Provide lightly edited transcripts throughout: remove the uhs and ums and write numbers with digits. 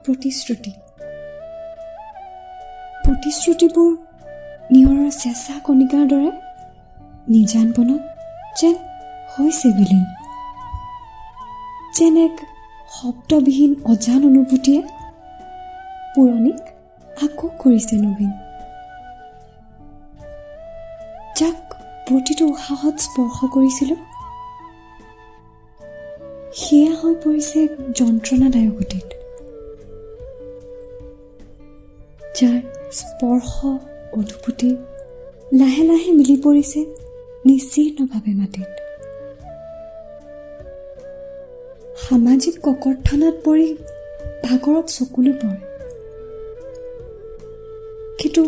প্ৰতিশ্ৰুতি। প্ৰতিশ্ৰুতিবোৰ নিয়ৰৰ চেঁচা কণিকাৰ দৰে নিজান বনত যেন হৈছে বিলীন, যেন এক শব্দবিহীন অজান অনুভূতিয়ে পুৰণিক আকৌ কৰিছে নবীন। যাক প্ৰতিটো উশাহত স্পৰ্শ কৰিছিলোঁ, সেয়া হৈ পৰিছে এক যন্ত্ৰণাদায়ক অতীত, যাৰ স্পৰ্শ অনুভূতি লাহে লাহে মিলি পৰিছে নিশ্চিহ্নভাৱে মাটিত। সামাজিক ককৰ্থনাত পৰি ভাগৰত চকুলো পৰে, কিন্তু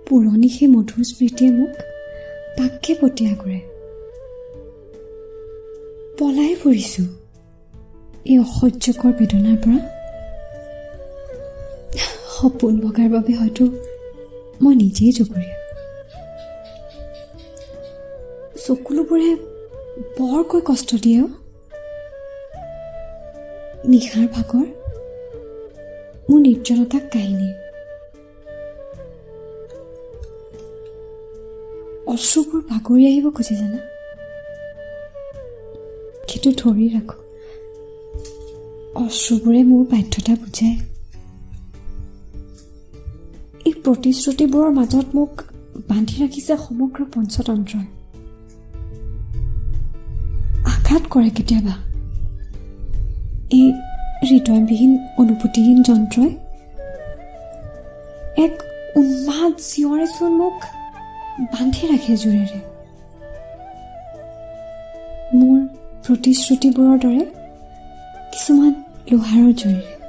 পুৰণি সেই মধুৰ স্মৃতিয়ে মোক পাকে পতিয়া কৰে। পলাই ফুৰিছোঁ এই অসহ্যকৰ বেদনাৰ পৰা। সপোন ভগাৰ বাবে হয়তো মই নিজেই জগৰীয়া। চকুলোবোৰে বৰকৈ কষ্ট দিয়ে অ'। নিশাৰ ভাগৰ মোৰ নিৰ্জনতাক কাহিনী। অশ্ৰুবোৰ বাগৰি আহিব খোজে জানা, কিন্তু ধৰি ৰাখোঁ। অশ্ৰুবোৰে মোৰ বাধ্যতা বুজায়। এই প্ৰতিশ্ৰুতিবোৰৰ মাজত মোক বান্ধি ৰাখিছে সমগ্ৰ পঞ্চতন্ত্ৰই। আঘাত কৰে কেতিয়াবা এই হৃদয়বিহীন অনুভূতিহীন যন্ত্ৰই। এক উন্মাদ চিঞৰেচোন মোক বান্ধি ৰাখে জোৰেৰে, মোৰ প্ৰতিশ্ৰুতিবোৰৰ দৰে কিছুমান লোহাৰৰ জৰিৰে।